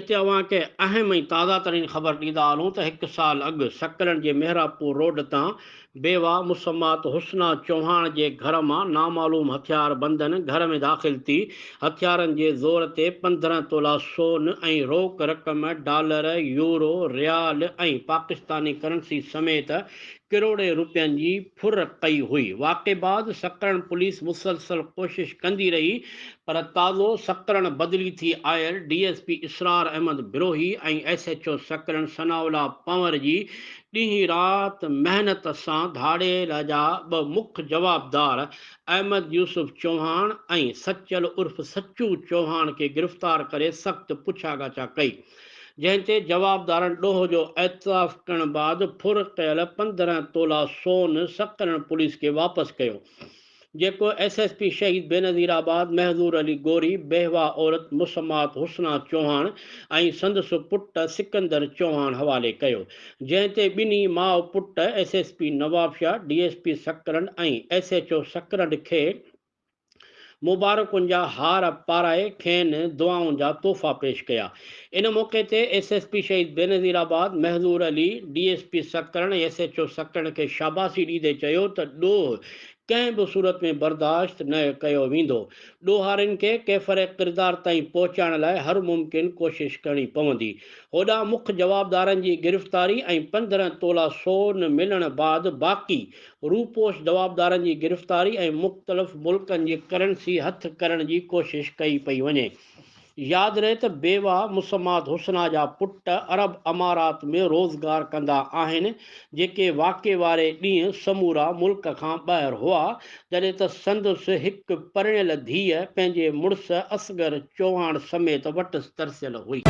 هتي اوهان کي اهم ۽ تازه ترين خبر ڏيندا هلون ته هڪ سال اڳ سڪرنڊ جي محرابپور روڊ تان بيواهه مسمات حسنا چوهاڻ جي گهر مان نامعلوم هٿيار بندن گهر ۾ داخل ٿي هٿيارن جي زور تي 15 تولا سون ۽ روڪ رقم ڊالر، يورو، ريال ۽ پاڪستاني ڪرنسي سميت ڪروڙين روپين جي ڦر ڪئي هئي. واقعي بعد سڪرنڊ پوليس مسلسل ڪوشش ڪندي رهي پر تازو سڪرنڊ بدلي ٿي آيل D S P Israr Ahmed Brohi ۽ S H O Sakrand Sanaullah Panhwar جي ڏينهن رات محنت سان ڌاڙيل جا ٻه مک جوابدار احمد يوسف چوهاڻ ۽ سچل عرف سچو چوهاڻ کي گرفتار ڪري سخت پڇاڳاڇا ڪئي. جنهن تي جوابدارن ڏوهه جو اعتراف ڪرڻ بعد ڦر ڪيل 15 تولا سون سڪرنڊ پوليس کي واپس ڪيو، جيڪو ايس ايس پي شهيد بينظير آباد محظور علي گوري، بيوه عورت مسمات حسنا چوهاڻ ۽ سندس پٽ سڪندر چوهاڻ حوالي ڪيو، جنهن تي ٻنهي ماء پٽ S S P Nawabshah, D S P Sakrand ۽ S H O Sakrand کي مبارڪن جا هار پارائي کين دعائن جا تحفا پيش ڪيا. ان موقعي تي ايس ايس پي شهيد بينظير آباد Mahzoor Ali, D S P Sakrand ۽ S H O Sakrand کي شاباسي ڏيندي چيو ته ڏوهه ڪنهن به صورت ۾ برداشت نه ڪيو ويندو، ڏوهارين کي ڪيفر ڪردار تائين پهچائڻ لاء هر ممڪن ڪوشش ڪرڻي پوندي. هوڏانهن مک جوابدارن جي گرفتاري ۽ 15 تولا سون ملڻ بعد باقي روپوش جوابدارن جي گرفتاري ۽ مختلف ملڪن جي ڪرنسي هٿ ڪرڻ جي ڪوشش ڪئي پئي وڃي. ياد رهي ته بيواهه مسمات حسنا جا پٽ عرب امارات ۾ روزگار ڪندا آهن جيڪي واقعي واري ڏينهن سمورا ملڪ کان ٻاهر هئا جڏهن ته سندس هڪ پرڻيل ڌيء پنهنجي مڙس اصغر چوهاڻ سميت وٽس ترسيل هئي.